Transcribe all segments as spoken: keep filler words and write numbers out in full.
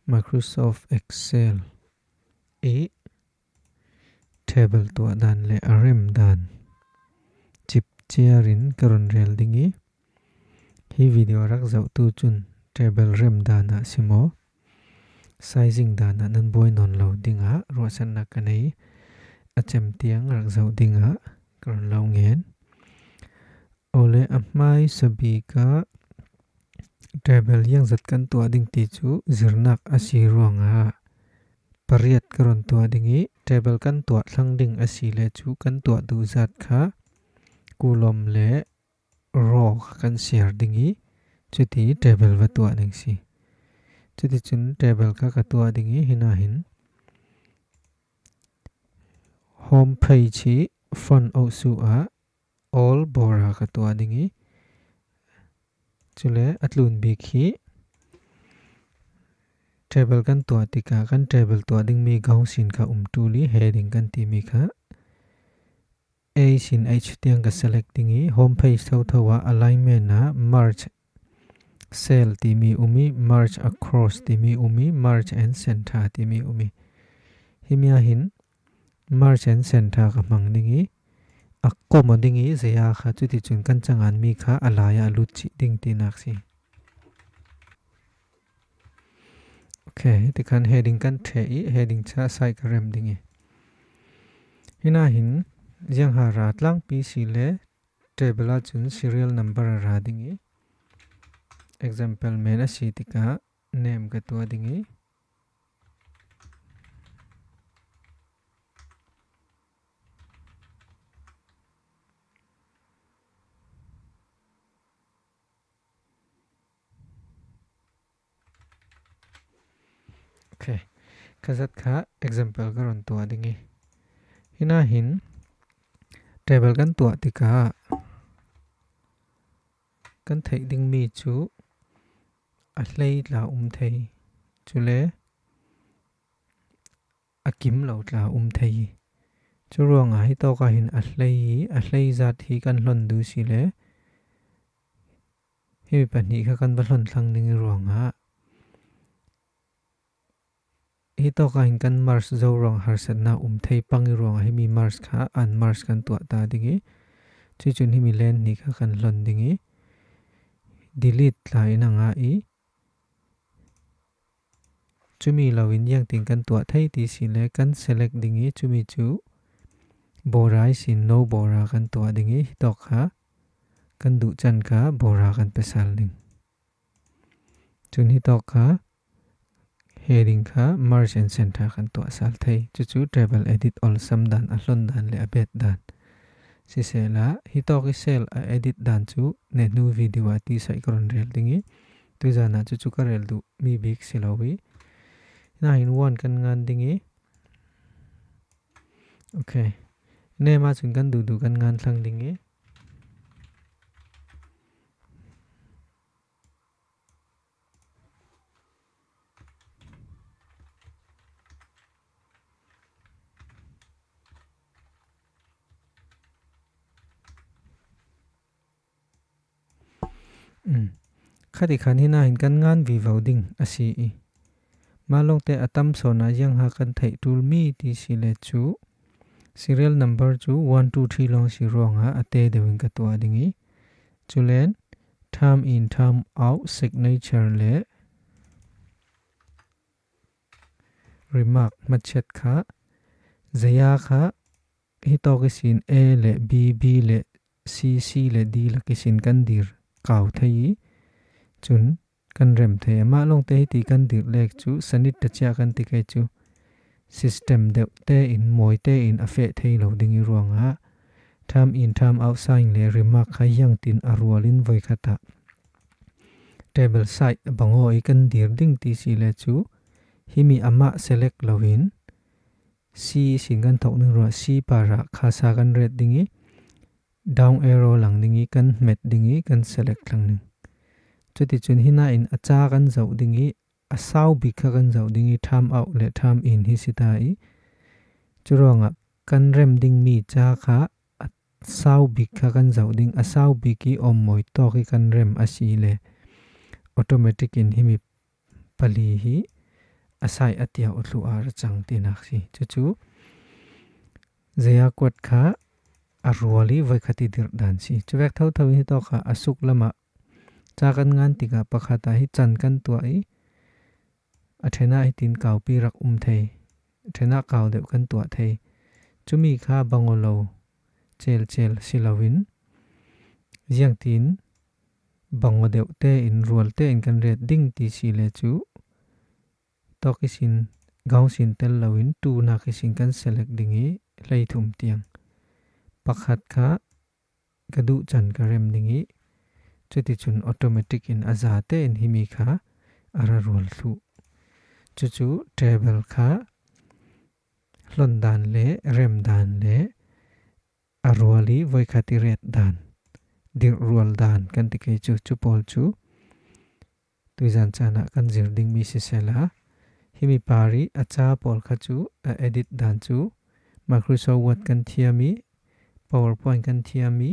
Microsoft Excel i table tuah dan le a rem dan cip ciarin ka run rel ding i, hi video rak zohtu cun table rem dan ah simaw, sizing dan ah nan buai nawn lo dingah ruahsannak ka nei. A cem tiang rak zoh dingah ka run lo ngen. Awle a hmai sabik ah table ziangzat kan tuah ding ti cu zirnak a si ruangah pariat ka run tuah ding i, table kan tuah thlang ding a si le cu kan tuah duh zat kha column le row kha kan siar ding i, cuti table va tuah ding si. Cuticun table kha ka tuah ding i, hinahin home page hi front awh su ah all bora ka tuah ding i, cule a tlun bik hi table kan tuah tikah kan table tuah dingmi gong sin kha um ṭul i, heading kan timi kha A sin H tiang ka select ding i, home page thotho ah alignment ah merge cell timi um i, merge across timi um i, merge and center timi um i. Himi ah hin merge and center ka hmang ding i, a kawm aw ding i, zeya kha cuticun kan canganmi kha a lai ah a lut cih ding tinak si. Ok, tikhan heading kan ṭheh i, heading ca sai ka rem ding i. Hinahin ziangha ra tlangpi si le table ah cun serial number a ra ding i, example men a si tikah name ka tuah ding i, ok, ka zat kha example ka run tuah ding i, hinahin table kan tuah tikah kan theih dingmi cu a hlei tla um thei, cule a kim lo tla um thei. Cu ruangah hi tawk ah hin a hlei i, a hlei zat hi kan hlon duh si le, himi pahnih kha kan va hlon thlang ding i ruangah hi tawk ah hin kan merge zo ruang harsatnak um thei pang i ruangah himi merge kha unmerge kan tuah ta ding i, cucun himi len hnih kha kan hlon ding i, delete tla in a ngah i, cumi loin ziangtin kan tuah thei ti si le kan select ding i, cumi cu bora ihsin no bora kan tuah ding i, hi tawk kha kan duh can kha bora kan pe sal ding. Cun hi tawk kha heading kha merge and center kan tuah sal thei. Cucu table edit olsam dan, a hlon dan le a bet dan. Sisehla hi tawk i cell a edit dan cu nehnu video ah ti saih ka run rel ding i, tuzan ah cucu ka rel duh mi bik si lo i, hinahin one kan ngan ding i, ok, name ah cun kan duhduh kan ngan thlang ding i, Um. Kha tikhan hinahin kan ngan vivo ding a si i, mah lawngte a tam sawn ah ziangha kan theih ṭulmi ti si le cu serial number cu one, two, three lawng si ruangah a te deuh in ka tuah ding i, culen time in, time out, signature le remark hmachhiat kha zeya kha hi tawk ihsin A le B, B le C, C le D lak ihsin kan dir kau thei i, cun kan rem thei. Amah lawngte hiti kan dir lek cu sanit ṭacia kan ti kei cu system deuh tein, mawi tein a feh thei lo ding i ruangah time in, time out sign le remark kha ziangtin a rual in voikhat ah table side bang aw i kan dir ding ti si le cu himi amah select loin C sin kan thok ding ruah, C parah khasa kan ret ding i, down arrow lang ding i, kan hmet ding i, kan select thlang ding. Cuticun hinain a ca kan zoh ding i, a sau bik kha kan zoh ding i, time out le time in hi si ta i, curuangah kan rem dingmi ca kha a sau bik kha kan zoh ding, a sau bik i om mawi tawk i kan rem a si le automatic in himi pali hi a sai a tiau a thlu a ra chang tinak si. Cucu zei a kuat kha a rual i voikhat i dirh dan si. Cuvek thotho in hitawk kha a suk lamah ca kan ngan tikah pakhat ah hi can kan tuah i a ṭhenah hitin kaupi rak um thei, ṭhenah kau deuh kan tuah thei. Cumi kha bangaw lo celcel si loin ziangtin bangaw deuh tein rual tein kan ret ding ti si le cu tawk ihsin gaung sin tel loin ṭunak ihsin kan select ding i hleithum tiang pakhat kha ka duh can ka rem ding i cuticun automatic in a za tein himi kha a ra rual thluh. Cucu table kha hlon dan le rem dan le a rual i voikhat i ret dan, dirh rual dan kan ti kei cu, cu pawl cu tuizan caan ah kan zir dingmi sisela, himi par i a ca pawl kha cu a edit dan cu Microsoft Word kan thiam i, PowerPoint kan thiam i,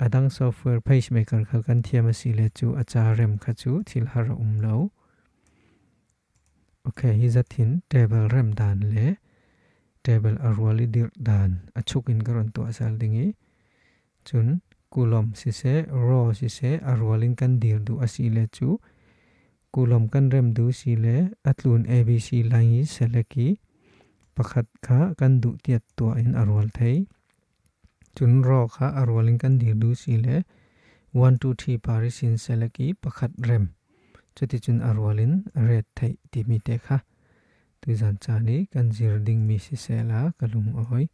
a dang software PageMaker khal kan thiam a si le cu a ca rem kha cu thil har a um lo. Ok, hi zat hin table rem dan le table a rual i dirh dan a chuk in ka run tuah sal ding i, cun column siseh, row siseh, a rual in kan dir duh a si le cu column kan rem duh si le a tlun A B C line i select i pakhat kha kan duh tiat tuah in a rual thei. Cun row kha a rual in kan dir duh si le one, two, three par ihsin select i pakhat rem. Cuticun a rual in a ret theih timi te kha tuizan caan i kan zir dingmi sisela ka lungawi.